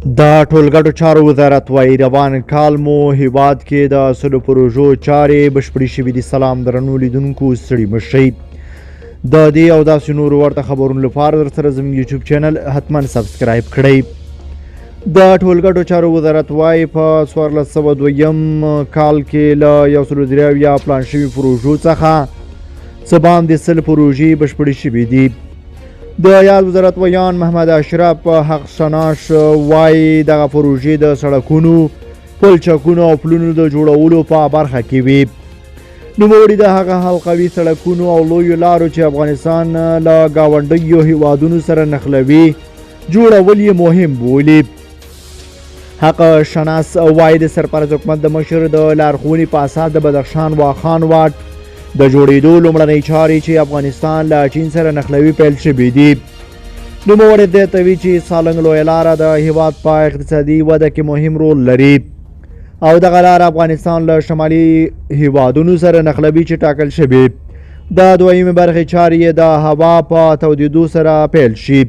د ټولګټو چارو وزارت وايي، روان کال مو هیواد کې د 100 پروژو چارې بشپړې شوې دي. سلام درنو لیدونکو، ستړي مه شئ. د دې او داسې نورو ورته خبرونو لپاره در سره زموږ یوټیوب چینل حتما سبسکرایب کړئ. د ټولګټو چارو وزارت وايي، په 1402 کال کې له 173 پلان شوي پروژو څخه څه باندې 100 پروژې بشپړې شوې دي. د یاد وزارت ویاند محمد اشرف حق شناش وايي، دغه پروژې د سړکونو، پلچکونو او پلونو د جوړولو په برخه کې وي. نوموړي د هغه حلقوي سړکونو او لویو لارو چې افغانستان له ګاونډیو هیوادونو سره نښلوي جوړول یې مهم بولي. حق شناس وايي، د سرپرست حکومت د مشر د لارښوونې په اساس د بدخشان واخان واټ د جوړېدو لومړنۍ چارې چې افغانستان له چین سره نښلوي پیل شوې دي. نوموړی زیاتوي چې سالنګ لویه لاره د هیواد په اقتصادي وده کې مهم رول لري او دغه لاره افغانستان له شمالي هیوادونو سره نښلوي چې ټاکل شوې د دویمې برخې چارې یې د هوا په تودېدو سره پیل شي.